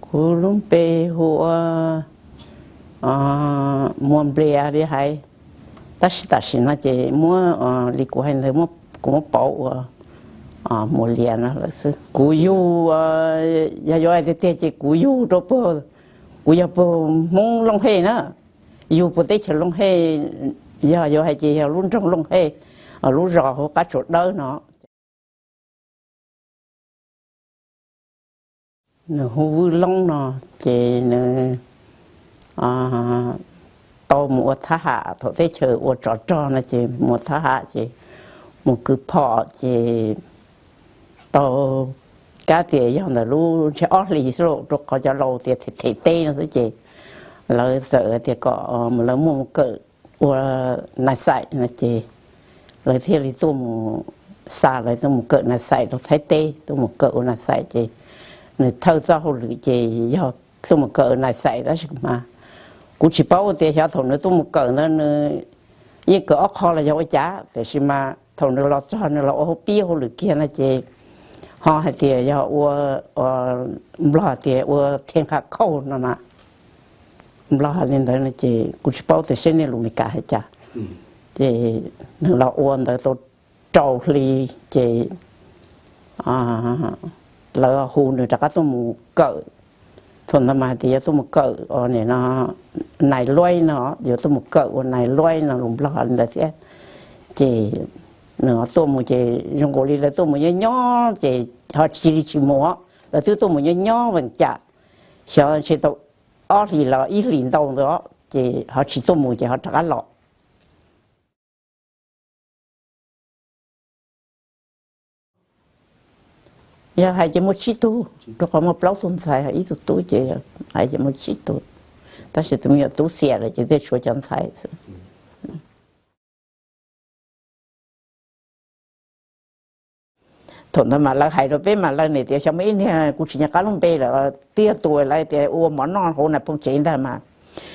Kuv lub npe hu ua Muas Nplias li hais, tab sis tam sim no ces muab li kuv hais ntawd, kuv muab pauv ua Muas Lias no lawm xwb. Kuv yug, yog yuav hais tiag tiag ces kuv yug rau puag, kuv yog puag Hmoob Looj Hej na, yug puag teb chaws Looj Hej, yog yuav hais ces yog lub nroog Looj Hej, lub zos hu Qab Tsuas Dawb no. Nws hu Vwj Loob no, ces nws tau mus ua thab ham thaum teb chaws ua tsov rog no ces mus thab ham ces mus kwv phom ces tau kab tias yog ntawm lub ntshe ob hlis xwb rau qhov cov laus tias them them teb no xwb ces lawv txawm tias kom lawv muaj mus kawm ua nais xais no ces lawv thiaj li tuaj mus xa lawv tuaj mus kawm nais xais rau Thaib teb, tuaj mus kawm ua nais xais ces nws thawj txoj hauj lwm ces yog tuaj mus kawm nais xais tab sis mas kuv tsis paub tias xyov thaum nws tuaj mus kawm ntawd nws yeej kawm ob qho los yog ua cas, tiam sis mas thaum nws los txog nws los ua hauv pib hauj lwm kiag no ces ho hais tias yog ua, Nplog tias ua thej nqa khauj no na. Nplog hais li ntawd no ces kuv tsis paub tias seb nej lus Meskas hais cas. Ces nws los ua ntawd tau rau hli ces lawv hu nws rov qab tuaj mus kawm. Thaum ntawd mas hais tias yuav tuaj mus kawm ua nais luaib no, yuav tuaj mus kawm ua nais luaib no lus Nplog li ntawd thiab. Ces nws tuaj mus ces zoo nkaus li lawv tuaj mus nyob nyob ces ho tsis li tsis mus, lawv twb tuaj mus nyob nyob vees cas, xyov ntshe tau ob hlis los ib hlis ntau ntawd ces ho tsis tuaj mus ces ho rov qab los. Yog hais ces muaj tsib tug, rau qhov muaj plaub tug ntxhais ib tug tub ces hais ces muaj tsib tug, tab sis tus me nyuam tub xiam lawm ces thiaj tshuav cov ntxhais xwb. Thaum ntawd mas lawv hais rau peb mas lawv niam tias xyov muaj ib niag kuv tsis nco qab lub npe lawm, twb yog tus lawv tias ua mov noj hauv nais phoo tsev ntag mas,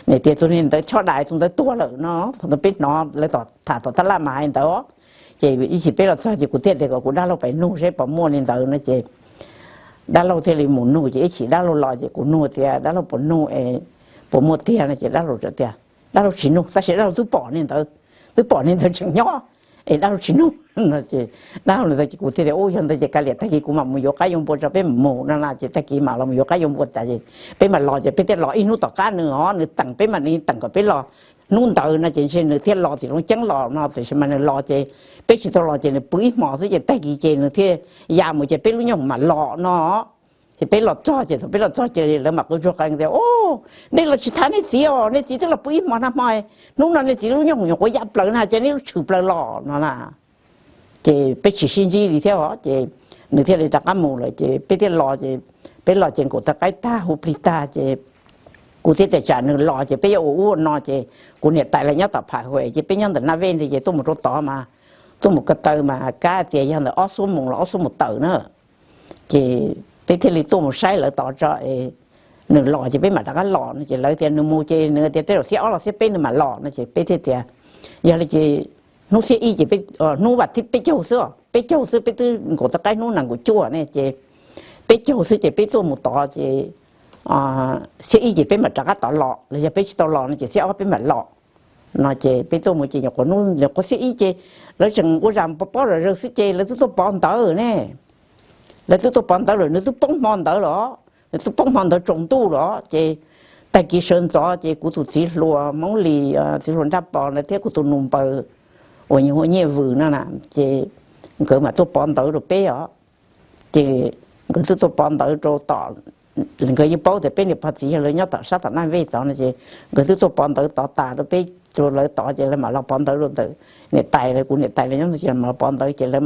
niam tias tus niag ntawd chob dais tus ntawd tuag lawm no. Thaum ntawd peb hnov lawv tham tom tab laj mas hais ntawd. Ces ib chim peb los txog ces kuv thiaj tias kom kuv dab laug pais nug seb puas muaj li ntawd no ces dab laug thiaj li mus nug ces ib chim dab laug los ces kuv nug tias dab laug puas nug es puas muaj tiag no ces dab laug tias dab laug tsis nug tab sis dab laug twb pom niag ntawd, twb pom niag ntawd tseem nyob es dab laug tsis nug no ces dab laug li ntawd ces kuv thiaj tias u yog ntawd ces kav liam tag kis kuv mam mus yuav qaib yuav npua tso peb mus no na ces tag kis mam los mus yuav qaib yuav npua tas ces peb mam los ces peb thiaj los ib hnub tom qab nws os nws teem peb mas nws teem kom peb los hnub ntawd no ces ntshe nws thiaj los tim Looj Ceeb los no tiam sis mas nws los ces peb tsis tau los ces nws pw ib hmos xwb ces tag kis ces nws thiaj ya mus ces peb lub nyooj hoom mam los no. Ces peb los txog ces thaum peb los txog ces lawv mam qw tsuag qees tias u nej los tsis tham nej txiv os, nej txiv twb los pw ib hmos nag hmo, hnub no nej txiv lub nyooj hoom nyuam qhuav ya plaws na ces nej lub tshwm plaws los no na. Ces peb tsis sib ntsib li thiab os ces nws thiaj li rov qab mus lawm ces peb thiaj los ces peb los ces nkaum tag qaib tag hu plig tag ces kuv thiaj tias tsam nws los ces peb yuav ua ub ua no ces kuv niam tais lawv nyob tom Pham Huam ces peb nyob ntawm Naj Vej ntawd ces tuaj mus rau tod mas tuaj mus ko taw mas kab tias yog ntawm ob xuab moos los ob xuab moos tawm na. Ces peb thiaj li tuaj mus saib lawv tod tso es nws los ces peb mam rov qab los no ces lawv tias nws mus ces nws tias tej zaum xiab ob los xiab peb nws mam los no ces peb thiaj tias yog li ces hnub xiab ib ces hnub vas thib peb caug xwb, peb caug xwb peb twb nkaum tag qaib hnub nees nkaum cuaj ne ces peb caug xwb ces peb tuaj mus tod ces xiab ib ces peb mam rov qab tod los los yog peb tsis tau los no ces xiab ob peb mam los no ces peb tuaj mus ces nyuam qhuav hnub nyuam qhuav xiab ib ces lawv tseem ua zam pov pob zom zaws xwb ces lawv twb tuaj pov ntawv ne. Lawv twb tuaj pov ntawv lawm, nws twb poob hmo ntawd los, nws twb poob hmo ntawd tsaus ntuj los ces tag kis sawv ntxov ces kuv tus txiv hluas Hmoob Lis, txiv hluas Nraj Pov ntawd thiab kuv tus nus npaws uas nyiaj Vws no na ces nkawd mam tuaj pov ntawv rau peb os. Ces nkawd twb tuaj pov ntawv rau tom, nkawd yeej paub tias peb niam pog txiv yawg lawv nyob tom sab tom Naj Vej tod no ces nkawd twb tuaj pov ntawv tod tas rau peb, rau lawv tod ces lawv mam los pov ntawv rau ntawm niam tais lawv, kuv niam tais lawv nyob ntawd ces mam los pov ntawv ces lawv,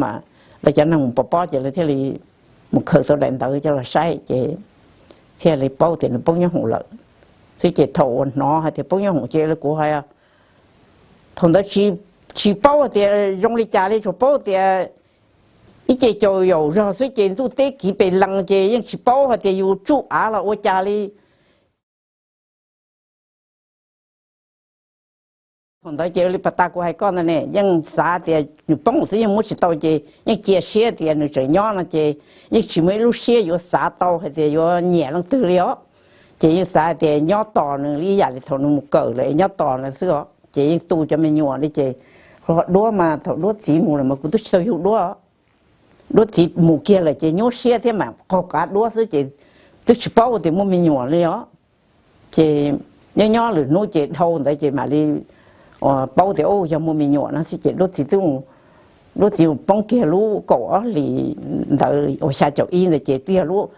lawv cov neeg mus pov pob ces lawv thiaj li mus khaws tau daim ntawv coj los saib ces thiaj li paub tias nws poob nyob hoom lawm xwb ces thaum uas hnov hais tias poob nyob hoom ces kuv hais thaum ntawd tsis paub hais tias zoo li cas li, tsuas paub tias ib ce caum yaum zog xwb ces ntuj teb kiv pes lees ces yeej tsis paub hais tias yus tsuj av los ua cas li. Thaum ntawd ces ua li pas tas kuv hais koj ntawd ne, yeej xav tias nws poob xwb yeej muab tsis tau ces yeej cia siab tias nws tseem nyob no ces yeej tsis muaj ib lub siab yuav xav tau hais tias yuav nyiam leej twg li os. Ces yeej xav tias nyob tos nws li ib yam li thaum nws mus kawm lawm nyob tos nws xwb os. Ces yeej tu cov me nyuam li ces, duab mas thaum duab txiv mus lawm mas kuv twb tsis tau yug duab. Duab txiv mus kiag lawm ces nyuaj siab thiab mam qaug qav duab xwb ces twb tsis paub tias muaj me nyuam li os. Ces nyob nyob lwm hnub ces dhau ntawd ces mam li paub tias yog muaj me nyuam no xwb ces duab txiv twb, duab txiv mus poob kiag lub kaum ob hlis ntawd uas xya caum ib ntawd ces twb yog lub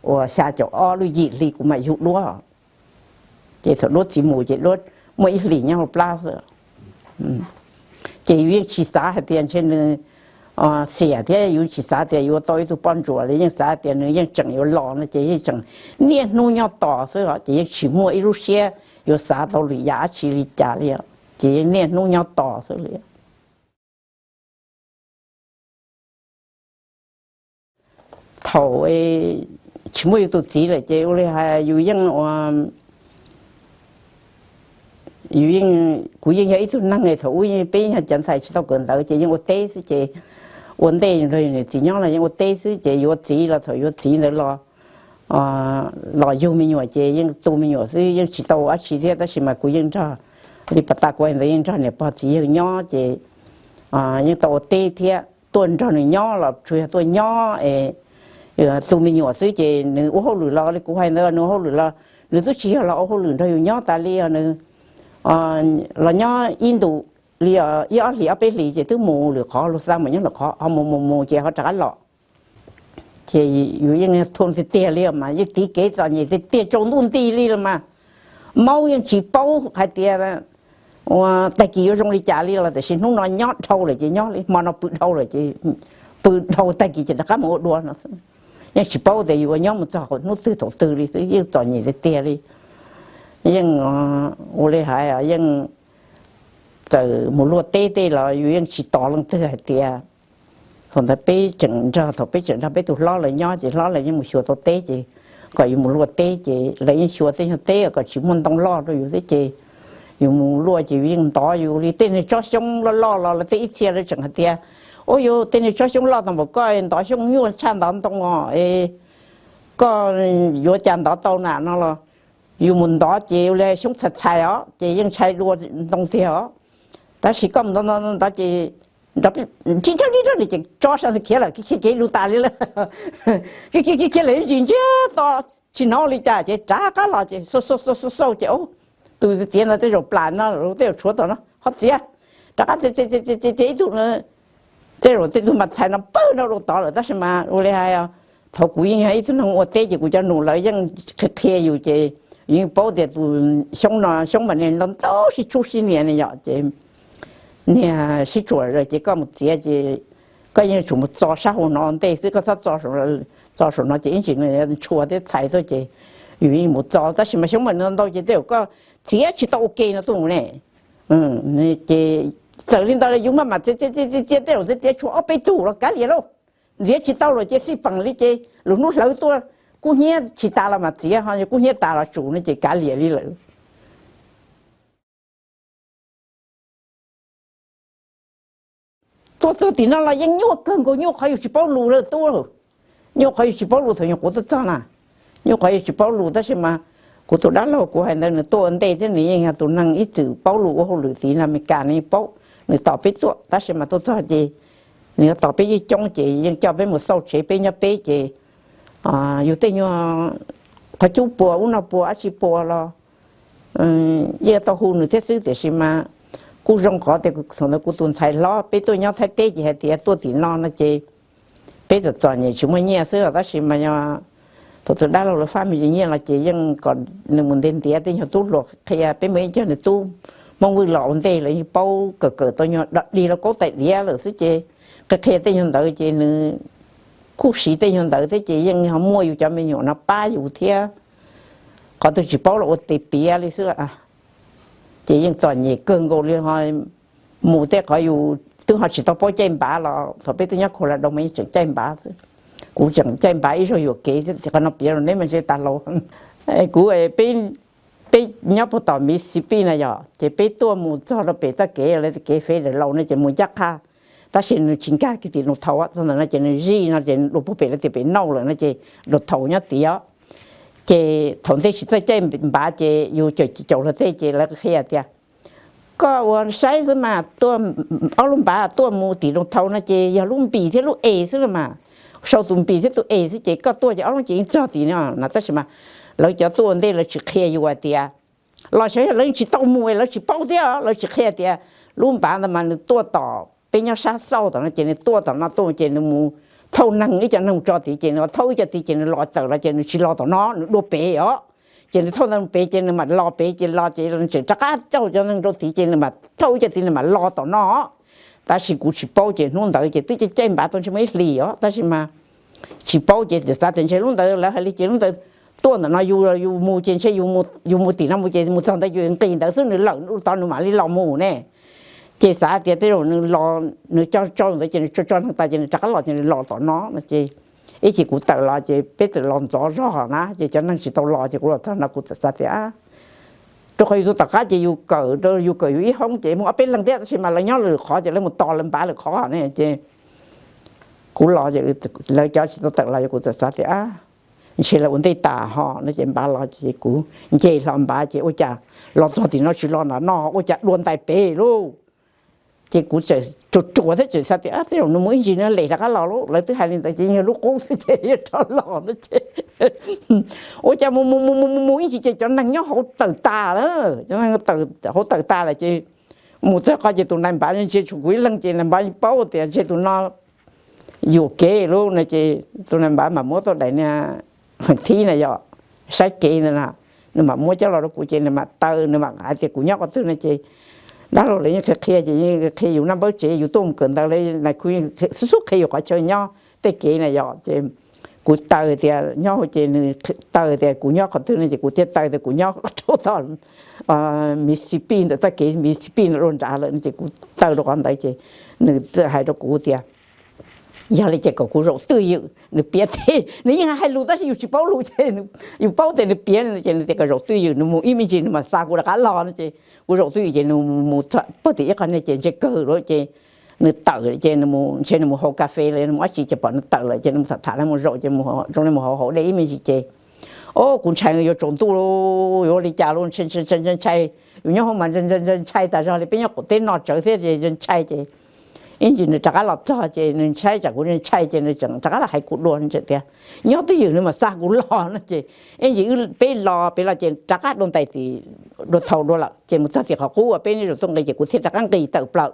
uas xya caum ob lub yim hli kuv mam yug duab. Ces thaum duab txiv mus ces duab muaj ib hlis nyob hauv plab xwb. Ces yus yeej tsis xav hais tias ntshe nws xiam thiab yus tsis xav tias yuav tau ib tug poj ntsuam li, yeej xav tias nws yeej tseem yuav los no ces yeej tseem niaj hnub nyob tos xwb os, ces yeej tsis muaj ib lub siab yuav xav tau lwm yam dab tsi li cas li os, ces yeej niaj hnub nyob tos xwb li. Thaum tsis muaj yus tus txiv lawm ces ua li hais yus yeej ua, yus yeej, kuv yeej yog ib tug neeg thaum ub peb yog cov ntxhais tsis tau kawm ntawv ces yeej ua teb xwb ces ua ntej nrog nws txiv nyob los yeej ua teb xwb ces yuav txiv los thaum yuav txiv ntawd los, los yug me nyuam ces yeej tu me nyuam xwb yeej tsis tau ua dab tsi thiab tab sis mas kuv yeej nrog, li pas tas kuv ntawd yeej nrog niam pog txiv yawg nyob ces yeej tau ua teb thiab tuaj nrog nws nyob los tsuas yog tuaj nyob es tu me nyuam xwb ces nws ua hauj lwm los li kuv hais ntawd nws ua hauj lwm los nws twb tsis yog los ua hauj lwm nrog yus nyob tas li os, nws los nyob ib ntus li ib ob hlis ob peb hlis ces twb mus lwm qhov, luag xa mus nyob lwm qhov ho mus mus mus ces ho rov qab los. Ces yus yeej thua tiag tiag li mas yeej tiv kev txom nyem tiag tiag tsaus ntuj nti li los mas, maub yeej tsis paub hais tias ua tag kis yuav zoo li cas li los tiam sis hnub no nyob dhau lawm ces nyob li, hmo no pw dhau lawm ces pw dhau, tag kis ces rov qab mus ua dua no xwb. Yeej tsis paub tias yus ua nyob mus txog hnub twg thaum twg li xwb, yeej txom nyem tiag tiag li. Yeej ua li hais yeej txawm mus luaj teb tej los yus yeej tsis tos leej twg hais tias, thaum ntawd peb tseem nrog, thaum peb tseem nrog peb tus hlob lawv nyob ces hlob lawv yeej mus xyuas tau teb ces kom yus mus luaj teb ces lawv yeej xyuas tej nyuag teb kom tsis muaj ntoo loj rau yus thiab ces yus mus luaj ces yus yeej ntov yus li tej niag tsob xyoob loj loj los lawv tej ib txhia lawv tseem hais tias, ua yus tej niag tsob xyoob loj tau npaum koj ntov xyoob nyuaj tshaj ntov ntoo os, koj yuav cas ntov tau na no los yus mus ntov ces ua li xyoob txhais txhais os ces yeej ntshai dua ntoo tiag os. Tab sis koj mus ntov ntov ntov ces nrov nrib nrab nrib nrab ces tsob sab ntawd khiav lawm, khiav khiav lug tas li lawm, khiav khiav khiav lawm ntsis ntsiag to tsis hnov li cas ces rov qab los ces xauj xauj xauj xauj ces tus txiav ntawd tej zaum plam no los tej zaum tshuav tom no ho txiav, rov qab txiav txiav txiav ib tug, tej zaum tej tug mas txhais no pawg no rau tod lawm tab sis mas ua li hais thaum kuv yeej yog ib tug neeg ua teb ces kuv cov nus lawv yeej qhia qhia yus ces yeej paub tias tus xyoob no xyoob mas niag ntau ntau sib tshub sib nias ne yom ces niag sib tsuam zas ces koj mus txiav ces koj yeej tsum mus txo sab hauv no ntej xwb, koj txhob txo saum no ces ib ntsis ntshua thiab txhais tuaj ces yus yeej mus txo tab sis mas xyoob mas ntau ntau ces tej zaum koj txiav tsis tau ua ke no tuaj mus ne. Ces txawm li ntawd los yus maj mam txiav txiav txiav txiav tej zaum txiav txiav tshuav ob peb tug los kav liam lauj, ntxiav tsis tau lawm ces xij peem li ces lwm hnub hlawv tuaj, kub hnyiab tsis tas los mas txiav ho kub hnyiab tas los tsum no ces kav liam li lawm. Tuaj txog tim no los yeej nyuaj kawg nkaus, nyuaj qhov yus tsis paub lus lawm tub, nyuaj qhov yus tsis paub lus thaum nyuam qhuav tuaj txog na, nyuaj qhov yus tsis paub lus tab sis mas kuv tus dab laug kuv hais ntawd nws tuaj ua ntej thiab nws yeej yog tus neeg ib txwm paub lus ua hauj lwm tid na, Meskas nws yeej paub, nws tos peb tuaj tab sis mas tuaj txog ces nws yuav tos peb yeej coob ces yeej coj peb mus xauj tsev peb nyob peb ces yus tej nyuag qhov cub puas ub no puas dab tsi puas los yeej tau hu nws thiab xwb tiam sis mas kuj zoo qhov tias thaum ntawd kuv tus ntxhais hlob peb tuaj nyob Thaib teb ces hais tias tuaj tim no no ces peb txom txom nyem tsis muaj nyiaj xwb tab sis mas yog thaum tus dab laug lawv fab me ntsis nyiaj los ces yeej kom nws mus ntiav ntiav tej nyuag tub hluas qhia peb mus ib cag nws tub Hmoob Vwj los ua ntej lawv yeej paub kawm kawm tau nyuag dog dig los kaub tais diav lawm xwb ces qhia qhia tej nyuag ntawd ces nws kuj siv tej nyuag ntawd thiab ces yeej ho muaj yus cov me nyuam no pab yus thiab. Qhov twg tsis paub los ua tes piav li xwb. Ces yeej txom nyem kawg nkaus li ho mus tej qhov yus twb ho tsis tau paub caij npav los thaum peb twb nyob Colorado mas yeej tseem caij npav xwb. Kuv tseem caij npav ib zaug yuam kev thiab qhov no piav rau neb mas ntshe tas laus. Kuv peb nyob puag tom Mississippi na yom ces peb tuaj mus txog rau pem txoj kev lawv tias kev Federal no ces mus ncaj qha tab sis nws tsis nkag kiag tim Downtown txog ntawm no ces nws zij no ces dua puag pem lawv tias pem Nauj lawm no ces Downtown nyob tid os. Ces thaum ntej tsis txawj caij npav ces yus caum caum luag tej ces lawv qhia tias, koj ua saib xwb mas, ob lub npav tuaj mus tim Noo Thau no ces yog lub B thiab lub E xwb no mas, sau tus B thiab tus E xwb ces koj tuaj ces ob lub ces yeej txog tim no no. Tab sis mas lawv cov tuaj ua ntej lawv tsis qhia yus hais tias, los xyov yog lawv tsis tau mus lawv tsis paub thiab, lawv tsis qhia tias lub npav ntawd mas nws tuaj tom peb nyob sab xauj tom no ces nws tuaj tom no tuaj ces nws mus thauj neeg, ib co neeg tso tid ces nws thauj ib co tid ces nws los tawm los ces nws tsis los tom no, nws dua pem os. Ces nws thauj ntawd pem ces nws mam los pem ces los ces nws tseem rov qab coj cov neeg rau tid ces nws mam thauj ib co tid nws mam los tom no. Tab sis kuv tsis paub ces hnub ntawd ces twb caij caij npav tau ntshe muaj ib hlis os, tab sis mas tsis paub ces txawm xav tias ntshe lub ntawd lawv hais li ces lub ntawd tuaj ntawm no yus mus ces ntshe yus mus tim no mus ces mus txog ntawd yus nqis ntawd xwb nws lawm tod nws mam li los mus ne. Ces xav tias tej zaum nws los nws coj tso ntawd ces nws tso tso neeg tas ces nws rov qab los ces nws los tom no no ces ib chim kuv tawm los ces peb txawm los ntxov zog na ces cov neeg tsis tau los ces kuv los txog no kuv txawm xav tias rau qhov yus tus tom qab ces yus kawm rau yus kawm yus ib hoob ces muaj ob peb leeg thiab tab sis mas lawv nyob lwm qhov ces lawv mus tos lawv npav lwm qhov ne ces kuv los, lawv cov tsis tau tawm los kuv txawm xav tias ntshe lawv ua ntej tas ho no ces npav los ces kuv nce hlo npav ces ua cas los txog tim no tsis los nram no ua cas dua ntais pem lauj. Ces kuv txawm ruam ruam thiab txawm xav tias tej zaum nws mus ib ntsis no lem rov qab los lauj, lawv twb hais li ntawd ces yog lub qub xwb ces yog rov los no ces ua cas mus mus mus mus mus ib ntsis ces cov neeg nyob hauv tawm tas lawm, cov neeg hauv tawm tas lawm ces mus txog qhov ces tus nais npav ntsia tshuav kuv ib leeg ces nais npav paub tias ntshe tus no yuam kev lauj no ces tus nais npav mam muab tau daim niag feem thib na yog saib kev ntawd na, nws mam muab coj los rau kuv ces nws mam taw nws mam hais tias kuv nyob qhov twg no ces dab laug lawv yeej qhia qhia ces yeej qhia yus naj npawb tsev yus tuaj mus kawm ntawv lawv xub xub qhia yus qhov chaw nyob tej kev na yog ces kuv taw tias nyob hauv ces nws taw tias kuv nyob qhov twg no ces kuv thiaj taw tias kuv nyob rau tom Mississippi ntawm txoj kev Mississippi no dua nrad lawm no ces kuv taw rau qhov ntawd ces nws txawm hais rau kuv tias yog li ces kom kuv zaum twj ywm, nws piav tias nws yeej hais lus tab sis yus tsis paub lus ces yus paub tias nws piav ces nws tias kom zaum twj ywm nws mus ib me ntsis nws mam xa kuv rov qab los no ces kuv zaum twj ywm ces nws mus puag tim ib qho niag ces ntshe kawg lawm ces nws tawm ces nws mus ntshe nws mus haus kas fes los nws mus dab tsi ces pom nws tawm lawm ces nws mus tham tham los mus zaum ces zoo li mus haus haus dej ib me ntsis ces o kuv ntshai yuav tsaus ntuj yuav ua li cas lauj, ntshai ntshai, yus nyob hauv mas ntshai ntshai tas zog li peb nyob qaum teb no tsawv thiab ces ntshai ces ib ntsis nws rov qab los txog ces nws ntshai tsam kuv ntshai ces nws tseem rov qab los hais kuv dua tias nyob twj ywm nws mam xa kuv los no ces ib ntsis peb los peb los ces rov qab dua ntais tim dua thaum dua lawm ces mus txog tim qhov qub uas peb nyob zaum tuaj nqis ces kuv thiaj rov qab nqis tawm plaws.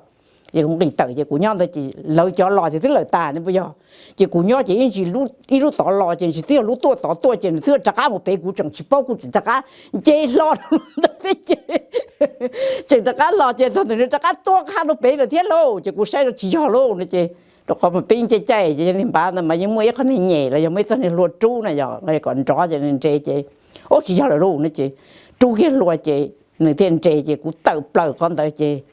Ces kuv nqis tawm ces kuv nyob ntawd ces lawv cov los ces twb lawm tas ne puas yog. Ces kuv nyob ces ib ntsis ib lub tod los ces ntsis twb yog lub tuaj tod tuaj ces nws twb rov qab mus pem kuv tseem tsis paub kuv tseem rov qab nce hlo ntawd thiab ces tseem rov qab los ces txog ntawm nws rov qab tuaj qha rau pem lawm thiab lauj ces kuv saib rau tsis yog lauj no ces rau qhov peb yeej caij caij ces niag npav ntawd mas yeej muaj ib qho niag nyem los yog muaj ib txoj niag hlua rub na yog kom nrov ces nws nres ces ub tsis yog lawm lauj no ces rub kiag hlua ces nws thiaj nres ces kuv tawm plaws qhov ntawd ces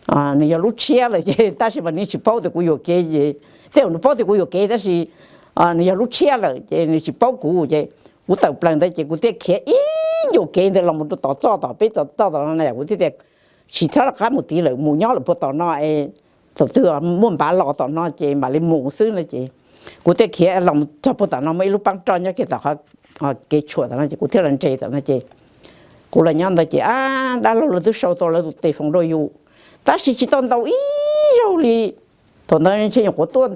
nws yog lub tshiab lawm ces tab sis mas nws tsis paub tias kuv yuam kev ces tej zaum nws paub tias kuv yuam kev tab sis nws yog lub tshiab lawm ces nws tsis paub kuv ces kuv tawm plaws ntawd ces kuv thiaj khiav ib ncua kev ntawd los mus rau tom txoj tom peb tom toj tom no na yom kuv thiaj tias tsis txhob rov qab mus tid lawm mus nyob lawm puag tom no es thaum twg muaj npav los tom no ces mam li mus xwb no ces kuv thiaj khiav los txog puag tom no muaj ib lub paab roj nyob kiag tom qhov kev tshuam tom no ces kuv thiaj los nres tom no ces kuv los nyob ntawd ces ab dab laug lawv twb sau tau lawv tus tes foos rau yus tab sis tsis tau ntaus ib zaug li. Thaum ntawd ntshe nyuam qhuav tuaj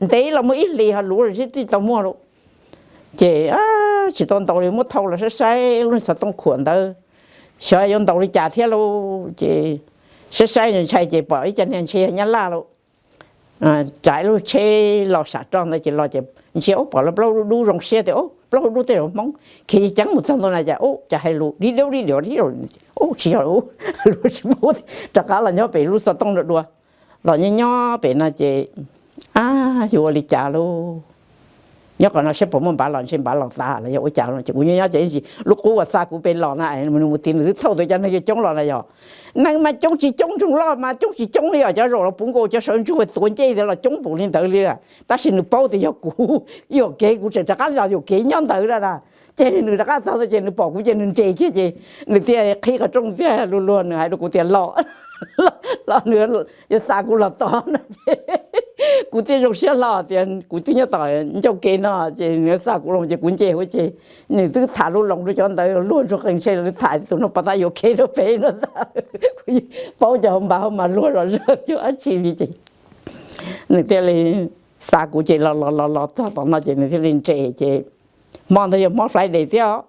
ntev los muaj ib hlis ho luv tsis tau muaj lauj. Ces tsis tau ntaus li muab thau los saib saib lub xov tooj khuam ntawd xyov yuav ntaus li cas thiab lauj ces saib saib ntshai ces pom ib co niag ntshe yog nyab laj lauj tsav ib lub tsheb los sam roj ntawd ces los ces ntshe ub pom lawv plaub hau dub zoo siab tias ub plaub hau dub tej zaum Hmoob khiav ceev mus txog ntua na cas ub cas hais lus dib daub dib daub dib daub ub tsis yog lus tsis paub rov qab los nyob pem lub xov tooj no dua. Los nyob nyob pem no ces ab yuav ua li cas lauj. Nyob qhov no saib puas muaj npav los ntshe npav los tas los yog ua cas ces kuv nyob nyob ces ib ntsis lub qub uas xa kuv pem los na nws mus tid nws twb thauj tau cov neeg coob los na yog neeg mas coob tsis coob ntsoog loj mas coob tsis coob li os cov zaum los puv nkaus cov sawv ntsug tuav ncej ntawd los coob npaum li ntawd li. Tab sis nws paub tias yog kuv yuam kev kuv tseem rov qab los yuam kev nyob ntawd na. Ces nws rov qab txog ntawd ces nws pom kuv ces nws nres kiag ces nws thiaj qhib qhov rooj thiaj luag luag nws hais rau kuv tias los, los nws yuav xa kuv los tod no ces Kuv thiaj zoo siab hlo tias kuv twb nyob tom ncauj ke no ces nws xa kuv los ces kuv nce huv ces nws twb tham lub loo rau cov ntawd luag ntsuag qee ntshe lawv tham tus no pov tab yuam kev rau peb no ntag. Kuv paub cov hauv npav hauv mas luag zom zaws cov dab tsi li ces nws thiaj li xa kuv ces los los los los txog tom no ces nws thiaj li nres ces hmo ntawd yog hmo Friday thiab.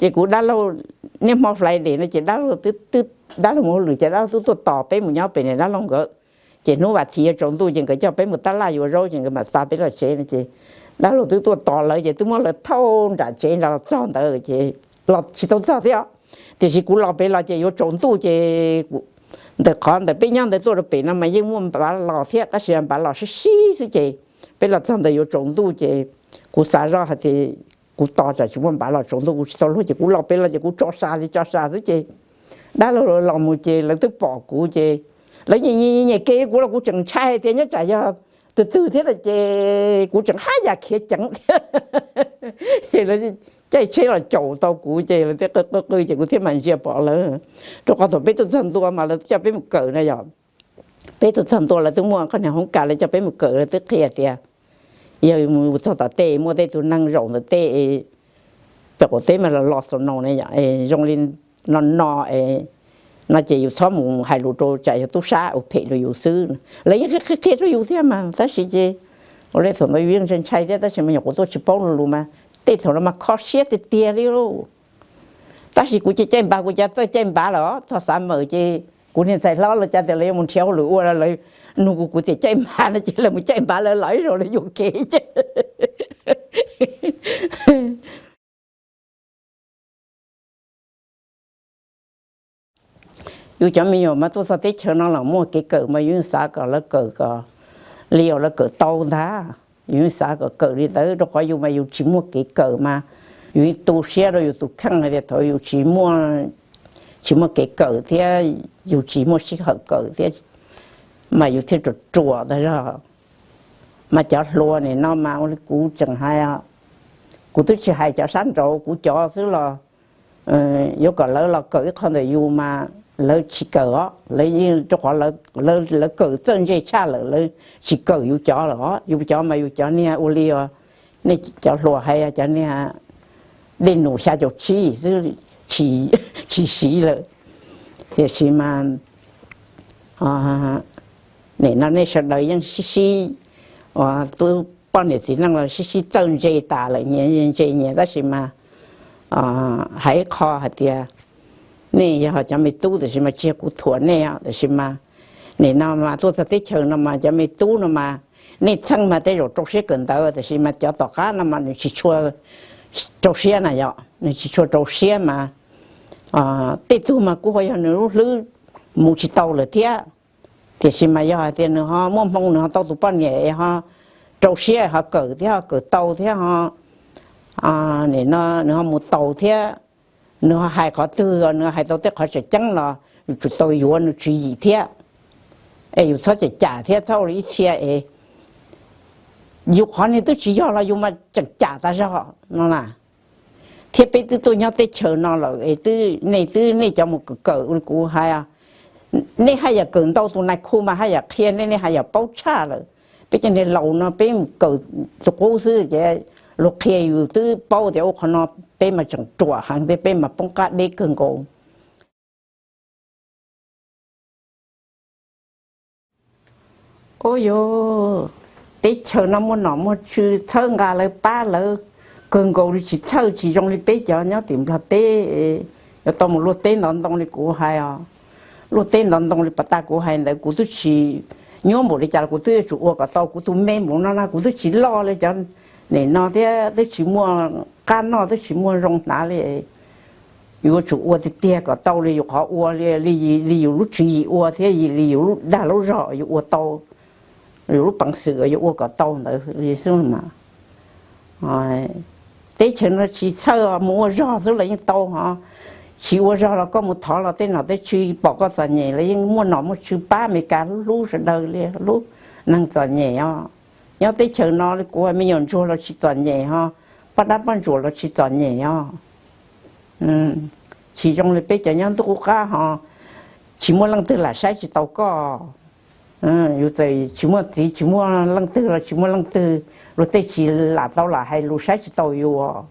Ces kuv dab laug, niaj hmo Friday no ces dab laug twb, dab laug mus hauj lwm ces dab laug twb tuaj tos peb mus nyob pem niam dab laug nkawd. Ces hnub vas thiv yuav tsaus ntuj ces nkawd coj peb mus tab laj yuav zaub ces nkawd mam xa peb los tsev no ces dab laug twb tuaj tos lawv ces twb muab lawv thauj nram tsev nrad los txog ntawd ces los tsis tau txog thiab. Tiam sis kuv los pem los ces yuav tsaus ntuj ces ntawm qhov ntawm peb nyob ntawd tuaj rau pem no mas yeej muaj npav los thiab tab sis npav los sib sib xwb ces peb los txog ntawd yuav tsaus ntuj ces kuv xav zoj hais tias kuv tos tsam tsis muaj npav los tsaus ntuj kuv tsis tau luag ces kuv los pem los ces kuv tso sa li tso sa xwb ces dab laug los mus ces lawv twb pom kuv ces lawv nyiam nyiam nyiam ke kuv los kuv tseem ntshai hais tias nyob tsam yog tus twg thiab no ces kuv tseem haj yam khiav ceev thiab. Ces lawv caij tsheb los caum tau kuv ces lawv thiaj qw qw qw ces kuv thiaj mam ntsia pom lawv. Rau qhov thaum peb tuaj txog ntua mas lawv coj peb mus kawm na yom. Peb tuaj txog ntua lawv twb muaj qhov niag hoob kas lawv coj peb mus kawm lawv twb qhia tias yog mus txog tom tej muaj tej tug neeg zaum ntawm tej pem qaum teb mas los los xaus no ne yom, zoo li no no no ces yus txhob mus hais lus rau tsam yog tub sab ua phem rau yus xwb. Lawv yeej qhia qhia rau yus thiab mas tab sis ces ua li thaum ntawd yus yeej ntshai ntshai thiab tab sis mas nyuam qhuav tuaj tsis paub lus mas tej thaum no mas kho siab tiag tiag li lauj. Tab sis kuv ces caij npav kuv cav txawj caij npav lawm txog xav mawm ces kuv niag ntxhais hlob lawv cav tias lawv yuav mus nrhiav hauj lwm ua lawv nug kuv kuv tias caij npav no ces lawv mus caij npav lawv los ib zaug lawv yuam kev ces yus cov me nyuam mas tuaj txog teb chaws no los muaj kev kawm mas yus yeej xav kom lawv kawm kom li uas lawv kawm tau ntag. Yus yeej xav kom kawm li ntawd rau qhov yus mas yus tsis muaj kev kawm mas yus yeej tu siab rau yus tus kheej hais tias thaum yus tsis muaj, tsis muaj kev kawm thiab yus tsis muaj sij hawm kawm thiab mas yus thiaj ruam ruam ntag zog. Mas cov hluas nim no mas ua li kuv tseem hais, kuv twb tsis hais cov sab nraud kuv cov xwb los yuav kom lawv los kawm ib qho ntawm yus mas lawv tsis kawm os, lawv yeej rau qhov lawv kawm txawj ntse tshaj lawm lawv tsis kawm yus cov lawm os. Yus cov mas yus cov niag ua li os, nej cov hluas hais cov niag dej num xya caum tsib xwb, tsis siv lawm. Tiam sis mas nim no nej sawv daws yeej sib sib, uas tub poj niam txiv neej los sib sib txawj ntse tas lawm nyias ntse nyias tab sis mas hais ib qho hais tias nej yog cov me tub tab sis mas tsis yog kuv thuam nej os tab sis mas nim no mas tuaj txog teb chaws no mas cov me tub no mas nej txheej mas tej zaum rau siab kawm ntawv tab sis mas cov tom qab no mas nws tsis tshua rau siab na yom, nws tsis tshua rau siab mas tej tug mas kuj ho yog nws lub hlwb mus tsis tau lawm thiab. Tiam sis mas yog hais tias nws ho muaj hmoo nws ho tau tus poj niam ho rau siab ho kawm thiab ho kawm tau thiab ho nim no nws ho mus tau thiab, nws ho hais qhov twg nws hais tau tej qhov tseem ceeb los yus tsum tau yuav nws tswv yim thiab. Es yus txhob cam cam thiab txhob ua li ib txhia es yus qhov niag twb tsis yog los yus mas tseem cam tas zog no na. Thiab peb twb tuaj nyob teb chaws no lawm es twb nej twb nej cov mus kawm kawm ua li kuv hais, nej haj yam kawm ntau tus nais khu mas haj yam qhia nej, nej haj yam paub tshaj lawm. Peb cov niag laus no peb mus kawm tus qub xwb ces luag qhia yus twb paub tias ua qhov no, peb mas tseem ruam heev thiab peb mas poob qab deb kawg nkaus. Ua yus teb chaws no muaj nom muaj tswv txhawb nqa lawv pab lawv kawg nkaus li, tsis txhawj tsis zoo li peb cov nyob tim Nplog teb. Yuav tau mus luaj teb ntov ntoo li kuv hais os, luaj teb ntov ntoo li pas tas kuv hais ntawd kuv twb tsis nyuaj npaum li cas los kuv twb yuav tsum ua kom tau. Kuv tus me npaum no na kuv twb tsis loj li cov nim no thiab twb tsis muaj qab noj twb tsis muaj zoo hnav li. Yuav tsum ua tiag tiag kom tau li yus qhov ua, li yus lub tswv yim ua thiab li yus lub dag lub zog yuav ua tau, yus lub peev xwm yuav ua kom tau ntawd li xwb mas. Teb chaws no tsis txhawj mus ua zog xwb los yeej tau ho, tsis ua zog los koj mus thov los tej nom tej tswv pom koj txom nyem los yeej muaj nom muaj tswv pab. Amelikas hlub hlub sawv daws li, hlub neeg txom nyem os. Nyob teb chaws no li kuv me nyuam ntsuag los tsis txom nyem ho, poj dab poj ntsuam los tsis txom nyem os. Tsis zoo li peb cov nyob ntuj qub qab ho, tsis muaj leej twg lam saib tsis tau koj. Yus txawm tsis muaj txiv tsis muaj leej twg los tsis muaj leej twg, luag tej tsis lam tau lam hais lus saib tsis taus yus.